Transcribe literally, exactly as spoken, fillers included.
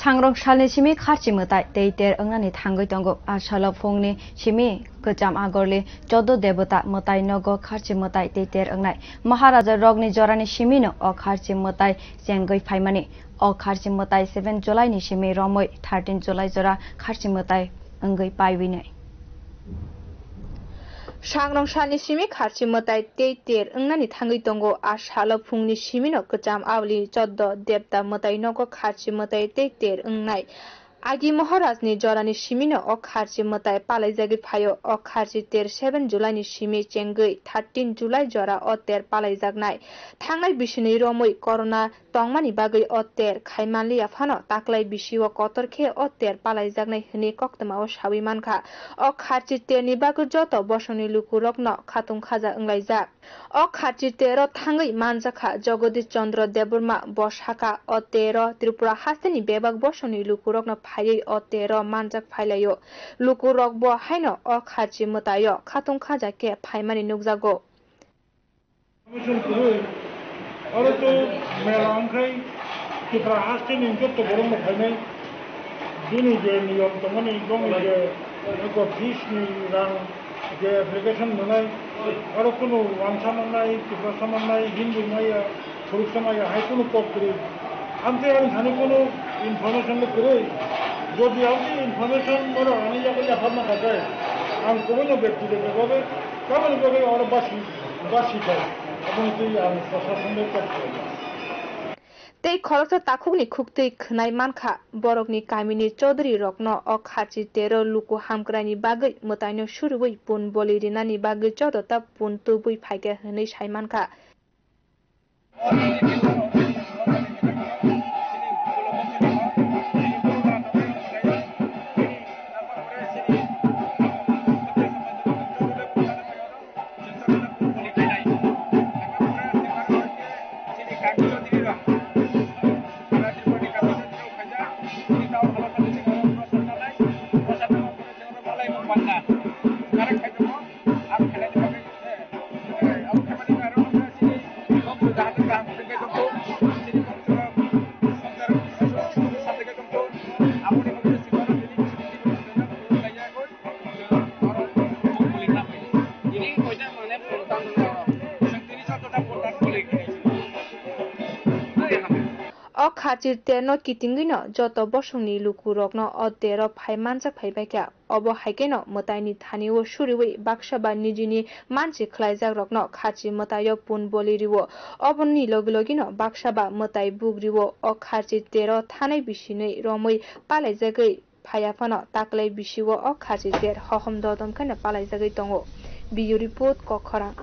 Sangrong salni simi kharchi mwtai tei ter wngnani thangwi tongo. A salo phungni simi kwcham agorli choddo debota mwtai nogo kharchi mwtai tei ter wngnai. Maharaja rokni jorani simino o kharchi mwtai chengwi phaimani. O kharchi mwtai seven July ni simi romwi thirteen July jora kharchi mwtai wngwi paiwinai. Sangrong salni simi kharchi mwtai tei ter wngnani thangwi tongo. A salo phungni simino kwcham auli choddo debta mwtai nogo kharchi mwtai tei ter wngnai. Agi Maharajni jorani simino o kharchi mwtai palaijagwi phaio. O kharchi ter seven July ni simi chengwi thirteen July jora o ter palaijaknai. Thangnai bisini romwi corona tongmani bagwi o ter khai manliya phano taklai bisio kotor khe o ter palaijaknai hwnwi koktwmao sawi mankha. O kharchi terni bagwi joto bosongni lukurokno khatung khaja wnglaijak. O kharchi tero thangwi manjakha Jagadish Chandra Debbarma, bo sakha o tero Tripura hasteni bebak bosongni lukurokno phaiwi o tero manjak phailaio. Lukurokbo haino o kharchi mwtaio khatung khaja khe phaimani nukjago. Information kwrwi, oro to mela wngkhai Tripura hasteni joto borokno phainai. Bini je niyom tongmani, bongni je eko fees ni rang je application mwnai, oro kunu Wangsa mannai, Tiprasa mannai, Hindu maya, Khoroksa maya, hai kunu kok kwrwi. Amtwi ani thani kunu information bo kwrwi. Jodi amtwi information borok ani yago yapharma khakai, ang kubuino bektigoto bhabe tamoni bagwi oro basi, basi khai. Aboni twi ang proshasonno kok kwrwi. Tei khoroksa takhukni khuktwi khwnai mankha, borokni kamini chaudhuri rokno o kharchi tero luku hamkraini bagwi mwtaino suriwi pun boli rinani bagwi joto ta pun tubui phaikha hwnwi sai mankha. O kharchi terno kitingwino joto bosongni lukurokno o tero phai manjak phaibaikha. Obo hai kheno mwtaini thani-o suriwi baksa ba nijini mansi khlaijakrokno kharchi mwtaio pun boli rio. Oboni logi logino baksa ba mwtai buk rio. O kharchi tero thanai bisinwi romwi palaijagwi phaiya phano taklai bisio o kharchi ter hohom dodom kheno palaijagwi tongo. Bureau Report, Kokkhorang.